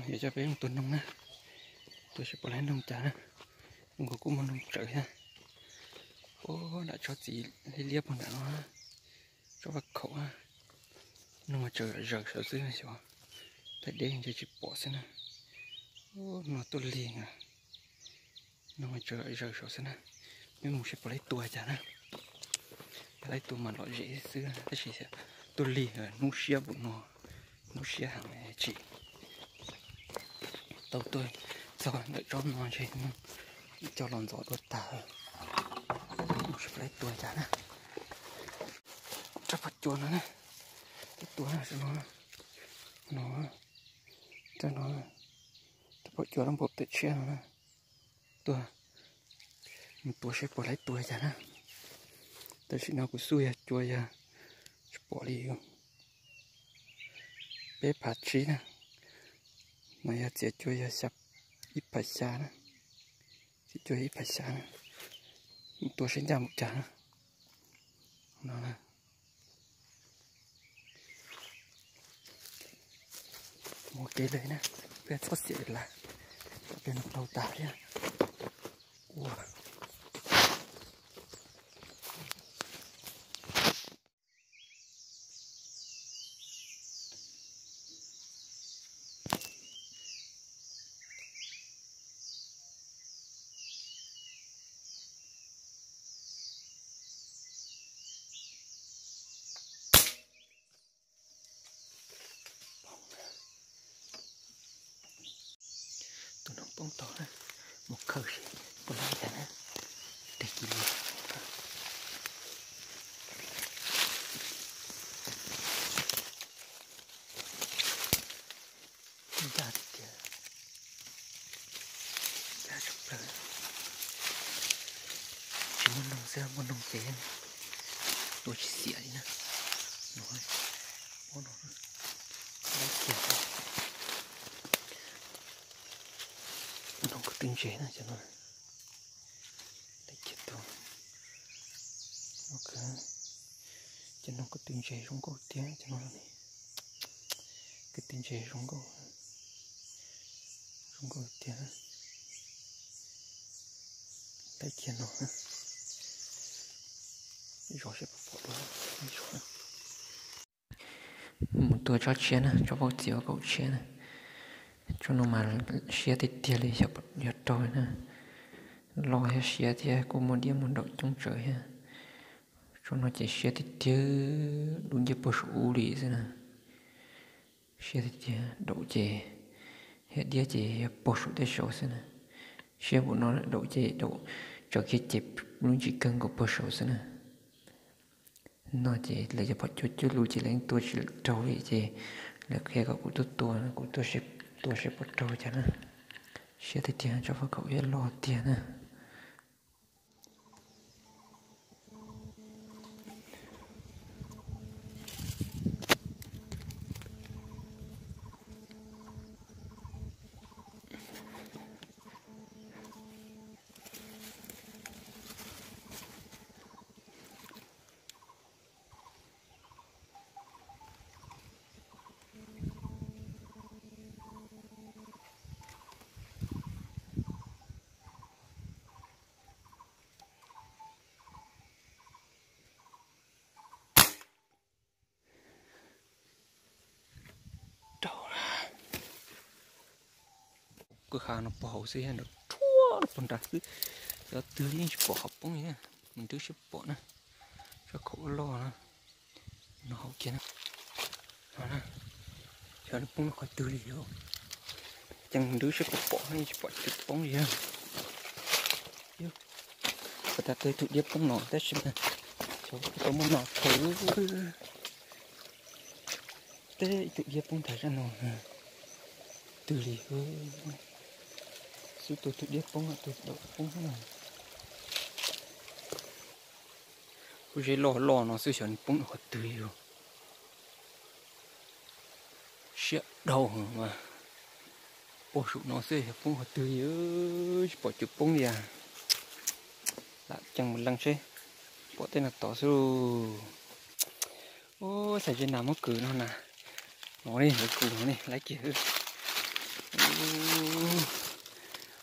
Yog coj peb mus tua noog na, tua seb puas laib noog cas na. Nkaus kuj muaj noog tsawv thiab. Ub, nram tsob txiv liab liab puag nram no, tsob vaj khaum, noog tsawv zaws saud xwb xyov, thaij deb ntshe tsis pom xwb na. Ub, no tuaj lig, noog tsawv zaws saud xwb na. Peb mus seb puas laib tua cas na. Puas laib tua mas lom zem xwb tab sis tuaj lig, hnub siab npaum no, hnub siab heev tsis tau tuaj txog ntawm tsob no ntshe coj los ntxov dua tag. Mus seb puas laib tua cas na. Rab phom cua no na, tua no, no, rab no, rab phom cua rab npau taws tshiab no na. Tuaj mus tua seb puas laib tua cas na. Tam sim no kuv xub yog cua yog tsis pom li, peb phav tsib na, no yog txiav cua yog ib phav xya na, txiav cua yog ib phav xya na. Mus tua seb ncaj mus cas na. No na. Mus kev lawm na, peb txhob xiam lawm, peb mus tau tas thiab. Ua Tus noog poob tau na, mus khaws seb puas laib cas na. Teg kis lus, ncaj tiag tiag, ncaj tshaj plaws. Tsis muaj noog xwb, muaj noog ces tua tsis xiam li na. No, ub no, laib kiag, noog ko tw ntses na cov no. Laib kiag tus, cov noog ko tw ntses zoo nkauj tiag cov no ne. Ko tw ntses zoo nkauj, zoo nkauj tiag. Laib kiag no, zov seb puas pom dua ib zaug. Mus tua tsob tshiab na, tsob vaub txiv kaum tshiab na. Tsob no mas siab tiag tiag li, yog raug na, loj thiab siab thiab kuj muaj diab muaj daum coob tsawv thiab. Tsob no ces siab tiag tiag, dub nciab puag saum ub li xwb na. Siab tiag tiag, daum ces thiab diab ces yog puag saum tej saud xwb na. Siab npaum no daum ces daum tsaws kiag ces lub ntsis kawg nkaus puag saud xwb na. No ces lawv cov phom cua cuaj lub ces lawv yeej tua tsis raug li ces lawv qhia kom kuv tuaj tua, kuv tuaj tua seb puas raug cas na. Siab tiag tiag, tsob faj khaum ib loj tiag na. Kwj ha no puag hauv xwb, nrov rhuaj puag nrad xwb. Cov twg yeej tsis pom qhov poob li, mus nrwb seb pom na. Tsob khaum loj na, no hauv kiag na. Xyov nws poob qhov twg li os. Ces mus nrwb seb puas pom, yeej tsis pom cua poob li. Puag ta tau ib tug diab poob no tab sis mas xyov puas tau muab no khaws. Teb ib tug diab poob ntag zaj no. Twg li, xub tua tus diab poob, tus daum poob na. Kuj zeb loj loj no xwb xyov nws poob qhov twg li. Siab dhau mas, puag saum no xwb xyov poob qhov twg li, tsis pom cua poob li. Lam cees mus leej seb, pom tej no tod xwb. Ub, xav zeb nas muab kwv no na. No ne, lawv kwv no ne, laib kiag.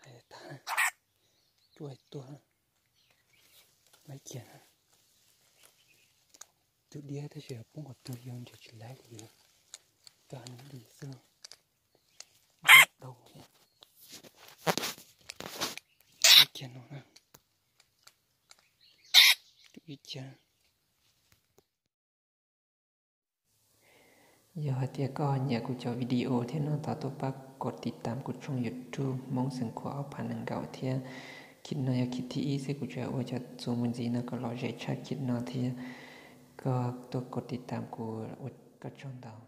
Hais tag, cuaj tuaj, laib kiag na. Tus diab tab sis poob qhov twg yog nrhiav tsis laib li, tag li xwb. Dau thiab. Laib kiag no na. Tus ib kiag. Yog hais tias koj nyiam kuv cov video thiab no thov tuaj pab kos tiv tam kuv tshooj YouTube Hmoob xeem Khuam ob phav nees nkaum thiab. Khit no yog khit thib ib xwb kuv tseem ua cov txuas mus ntxiv no kom lom zem tshaj khit no thiab. Koj tuaj kos tiv tam kuv ua koj tsaug ntau.